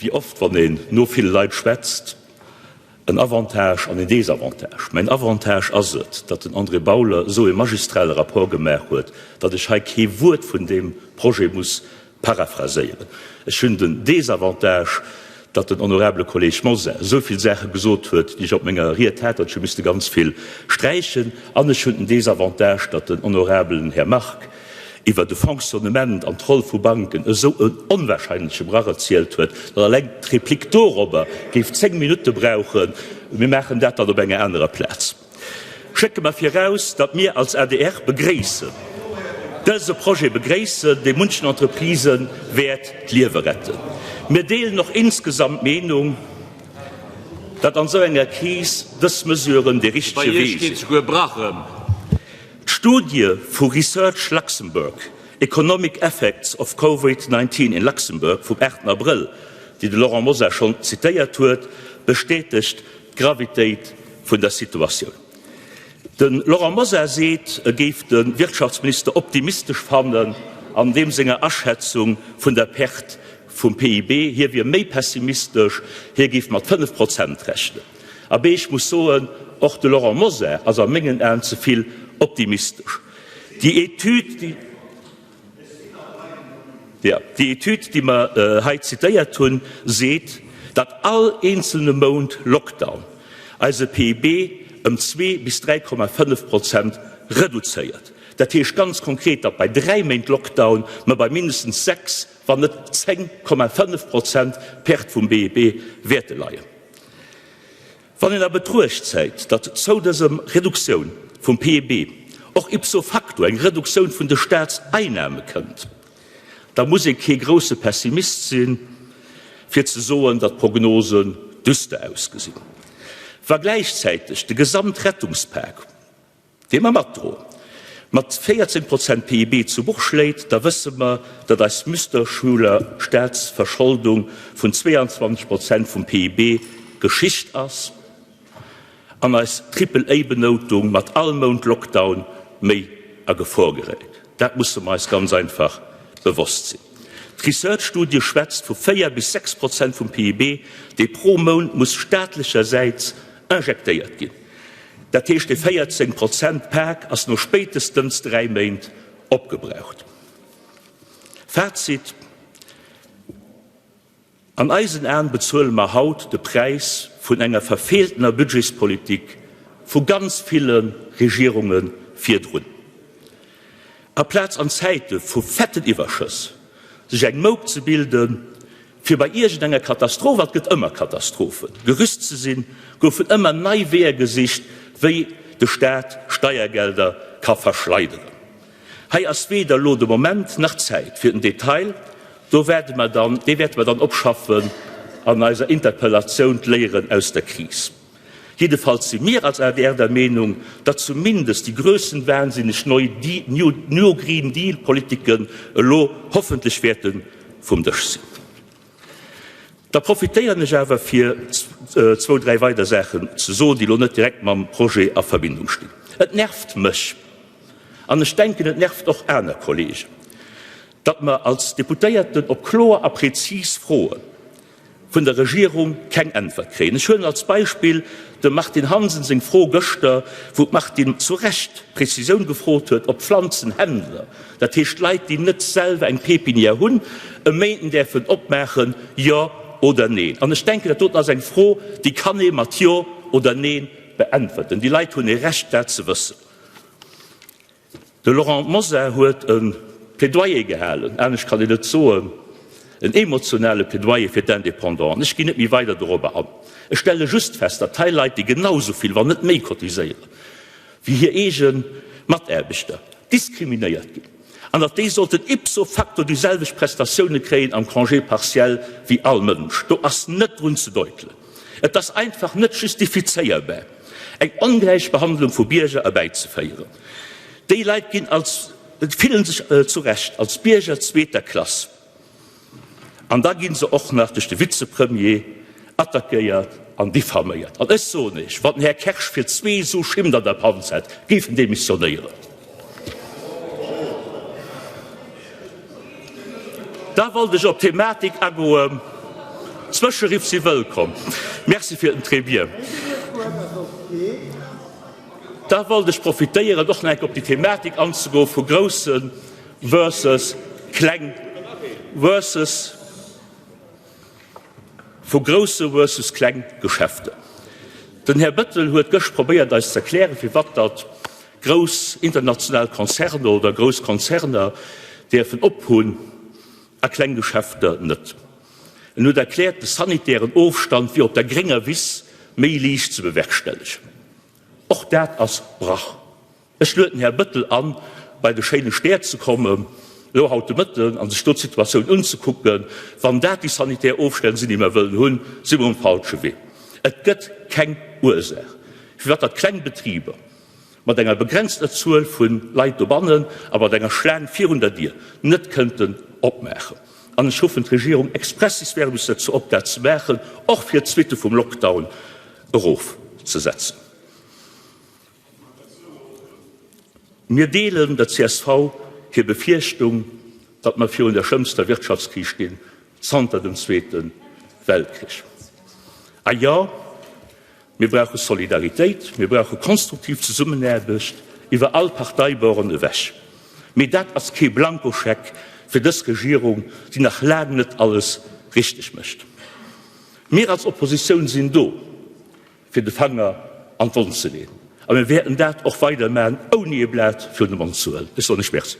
Wéi oft, wann een no ville Leit schwätzt, en Avantage an en Désavantage. Mäin Avantage ass et, datt den André Bauler esou e magistrale Rapport gemaach huet, datt ech hei kee Wuert vun deem Projet muss paraphraséieren. Ech hunn den Désavantage, datt den honorabele Kolleg Mosar esou vill Saache gesot huet, déi ech op menger Ried hat, datt ech hu misste ganz vill sträichen. An ech hunn den Désavantage, datt den honorabelen Här Margue iwwer de Fonctionnement an d'Roll vu Banken esou en onwahrscheinleche Brach erzielt huet, datt alleng d'Replik dorobber géif 10 Minutte brauchen. Mir maachen dat dann op enger anerer Plaz. Schécke mer viraus, datt mir als adr begréissen dëse Projet begréissen, dee munchen Entreprisë wäert d'Liewe retten. Mir deelen och insgesamt d'Meenung, datt an esou enger Kris dës Mesuren dee Bei richtege Iech Wee geet sinn. souguer Brach ëm. D'Studie vu Research Luxembourg, Economic Effects of Covid 19 in Luxembourg vum 8 Abrëll, déi de Laurent Mosar schonn zitéiert huet, bestätegt d'Gravitéit vun der Situatioun. De Laurent Mosar seet, e géif de Wirtschaftsminister optimistesch fannen an deem senger Aschätzung vun der Perte vum PIB. Hie wier méi pessimistesch, hie géif mat 5 Prozent rechnen. Abee, ech muss soen, och de Laurent Mosar ass a mengen Aen ze vill optimistesch. Déi Etüd, déi, jo, déi Etüd, déi mer hei zitéiert hunn, seet, datt all eenzelne Mount Lockdown eise PIB ëm zwee bis 3,5 Prozent reduzéiert. Dat heescht ganz konkret, datt bei dräi Méint Lockdown mer bei mindestens 6, wann net 10,5 Prozent Perte vum BIP wäerte leien. Wann een a Betruecht zéit, datt zou dësem Reduktioun vum PIB och ipso facto eng Reduktioun vun de Staatseinnahme kënnt, da muss ee kee grousse Pessimist sinn, fir ze soen, datt d'Prognosen düster ausgesinn. Wa gläichzäiteg de Gesamtrettungspak, dee mer matdroen, mat 14 Prozent PIB zu Buch schléit, da wësse mer, datt eis Musterschüler Staatsverscholdung vun 22 Prozent vum PIB Geschicht ass an eis Triple-A-Benoutung mat all Mount Lockdown méi a Gefor geréit. Dat musse mer eis ganz einfach bewosst sinn. D'Research-Studie schwätzt vu 4 bis 6 Prozent vum PIB, dee pro Mount muss staatlechersäits injektéiert ginn. Dat heescht, dee 14 Prozent Pak ass no spéitestens 3 Méint opgebraucht. Fazit, An eisen Aen bezuele mer haut de Präis vun enger verfeeltener Budgetspolitik vu ganz ville Regierunge virdrun. Aplaz an Zäite vu fetten Iwwerschëss sech eng Mouk ze bilden, Fir bei iergendenger Katastroph, an et gëtt ëmmer Katastrophen, gerüst ze sinn, goufen ëmmer nei Weeër gesicht, wéi de Staat Steiergelder ka verschleideren. Hei ass weder elo de Moment nach d'Zäit fir den Detail, do wäerte mer dann, dee wäerte mer dann opschaffen an eiser Interpellatioun D'Léieren aus der Kris. Jiddefalls si mir als adr der Meenung, datt zumindest déi grössenwahnsinneg New Green Deal Politiken elo hoffentlech wäerte vum Dësch sinn. Da profitéieren ech awer fir zwou, dräi weider Saachen ze soen, déi elo net direkt mam Projet a Verbindung stinn. Et nervt mech, an ech denken et nervt och aner Kollegen, datt mer als Deputéierten op kloer a prezis Froen, vun der Regierung keng Äntwert kréien. Ech huelen als Beispill dem Martine Hansen seng Fro gëschter, wou d'Martine zu Recht Prezisioun gefrot huet, ob Pflanzenhändler, dat heescht Leit, déi net selwer eng Pépinière hunn, e Méinden däerfen opmaachen, jo oder neen. An ech denken, dat doten ass eng Fro, déi kann ee mat jo oder neen beäntwerten. Déi Leit hunn e Recht, dat ze wëssen. De Laurent Mosar huet e Plädoyer gehalen, anescht kann een net soen, en emotionale Plädoyer fir d'Indépendanten. Ech ginn net méi weider dorobber an. Ech stelle just fest, datt hei Leit, déi genau esou vill, wann net méi cotiséieren wéi hir eege Mataarbechter, diskriminéiert ginn an datt déi sollten ipso facto déi selwecht Prestatioune kréien am Congé partiel wéi all Mënsch. Do ass net drun ze deutelen. Et ass einfach net justifizéierbar, eng Ongläichbehandlung vu Bierger erbäizeféieren. Déi Leit ginn als, fillen sech zu Recht als Bierger zweeter Klass. An da gi se och nach duerch de Vizepremier attackéiert an diffaméiert. An ech soen Iech, wann den Här Kersch fir zwee Su Schimmt an der Panz hätt, géif en demissionéieren. Da wollt ech op d'Thematik agoen. Zwëscheriff si wëllkomm. Merci fir den Très bien. Da wollt ech profitéieren, och nach eng Kéier op déi Thematik anzegoen vu grousse versus kleng versus vu grousse versus kleng Geschäfte. Den Här Bettel huet gëscht probéiert eis ze erklären, firwat datt grouss international Konzerner oder grouss Konzerner däerfen ophunn a kleng Geschäfter net. En huet erkläert, de sanitären Ofstand wier op der grénger Wiss méi liicht ze bewerkstellegen. Och dat ass Brach. Ech lueden den Här Bettel an, bei de schéine Stär ze kommen, elo haut de Mëtten, a sech do d'Situatioun unzekucken. Wann dat déi sanitär Ofstänn sinn, déi mer wëllen hunn, si mer um falsche Wee. Et gëtt keng Ursaach, firwat datt kleng Betriber mat enger begrenzter Zuel vu Leit dobannen a mat enger Schlaang virun der Dier net kënnten opmaachen. An ech ruffen d'Regierung expressis verbis dozou op, dat ze maachen, och fir d'Suitte vum Lockdown erofzesetzen. Mir deelen der csv hir Befierchtung, datt mer virun der schlëmmster Wirtschaftskris stinn zanter dem Zweete Weltkrich. A jo, mir brauche Solidaritéit, mir brauche konstruktiv Zesummenaarbecht iwwer all Parteiborden ewech. Mee dat ass kee Blankoscheck fir dës Regierung, déi nach laang net alles richteg mécht. Mir als Oppositioun sinn do, fir de Fanger an d'Wonn ze leeën. A mir wäerten dat och weider maachen, ouni e Blat virun de Mond ze huelen. Ech soen lech Merci.